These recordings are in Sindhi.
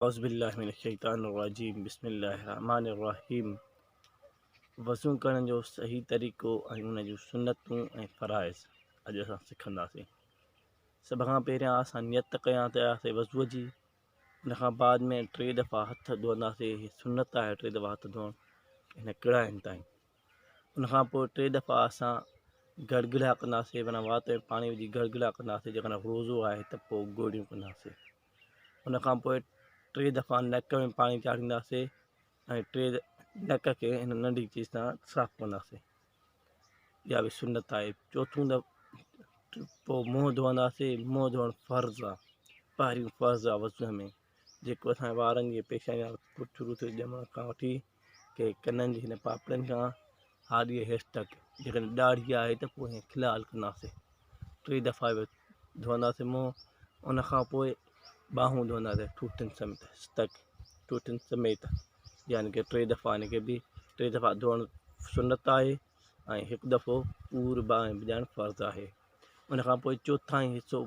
اعوذ بالله من الشيطان الرجيم بسم الله الرحمن الرحيم وضو ڪرڻ جو صحيح طريقو ۽ ان جون سنتون ۽ فرائض اڄ اسان سکنداسين. سڀ کان پهريان اسان نيت ڪيان ٿياسي وضو جي، ان کان بعد ۾ ٽي دفعا هٿ ڌوئنداسي، هي سنت آهي ٽي دفعا هٿ ڌوئڻ هن ڪڙاين تائين. ان کان پوء ٽي دفعا اسان گڙگڙا ڪنداسي، معنيٰ وات ۾ پاڻي وجهي گڙگڙا ڪنداسي، جيڪڏهن روزو آهي ته پوء گوڙيون ڪنداسي. ان کان پوء ٽي دفعا نڪ ۾ پاڻي چاڙهينداسي ۽ ٽي نڪ کي هن ننڍي چيز سان صاف ڪنداسي، اها به سنت آهي. چوٿون دفعو پوء منهن ڌوئنداسي، منهن ڌوئڻ فرض آهي، پهريون فرض آهي وضوء ۾، جيڪو اسان جي وارن جي پيشاني وارو شروع ٿئي ڄمڻ کان وٺي ڪي ڪنن جي هن پاپڙين کان هاڏيء هيٺ تڪ، جيڪڏهن ڏاڙهي آهي ته پوء هيئن کلال ڪنداسين، ٽي دفعا به ڌوئنداسين منهن. ان کان پوء ٻانهون ڌوئنداسين ٺوٺين سميت تڪ، ٺوٺين سميت، يعني ڪي ٽي دفعا هن کي به ٽي دفعا ڌوئڻ سنت آهي ۽ هڪ دفعو پور ٻانهن ڀڄائڻ فرض آهي. ان کان پوء چوٿائين حصو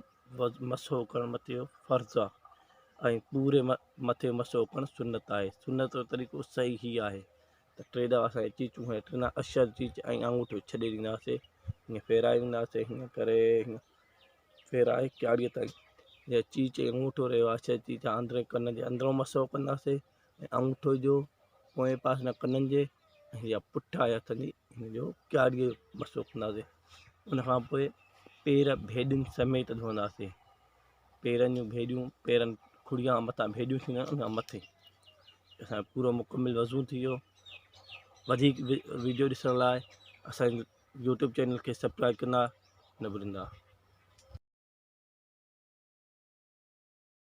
مسحو ڪرڻ مٿي جو فرض آهي ۽ پوري مٿي جو مسحو ڪرڻ سنت آهي. سنت جو طريقو صحيح هي آهي ته ٽي دفعا اسان چيچون هڻي ٽنا اشر چيچ ۽ آڱوٺو ڇڏي ڏينداسي، هيئن ڦيرائي وينداسي، هيئن ڪري هيئن ڦيرائي ڪياڙيء تائين جي چيچ ۽ آڱوٺو رهيو آهي اشر چيچ اندرين ڪن جي اندرون مسحو ڪنداسي ۽ آڱوٺو جو پوئين پاسي کان ڪنن جي ۽ يا پٺ آهي هٿن جي هن جو ڪياڙيء جو مسحو ڪنداسي. ان کان پوء پير ڀيڏين سميت ڌوئنداسي، پيرن جون ڀيڏيون پيرن کڙيا مٿان ڀيڏيون ٿينديون آهن ان کان مٿي. اسان جو پورو مڪمل وضو ٿي ويو. وڌيڪ ويڊيو ڏسڻ لاء اسان جي يوٽيوب چينل کي سبسڪرائب ڪندا نه ڀليندا.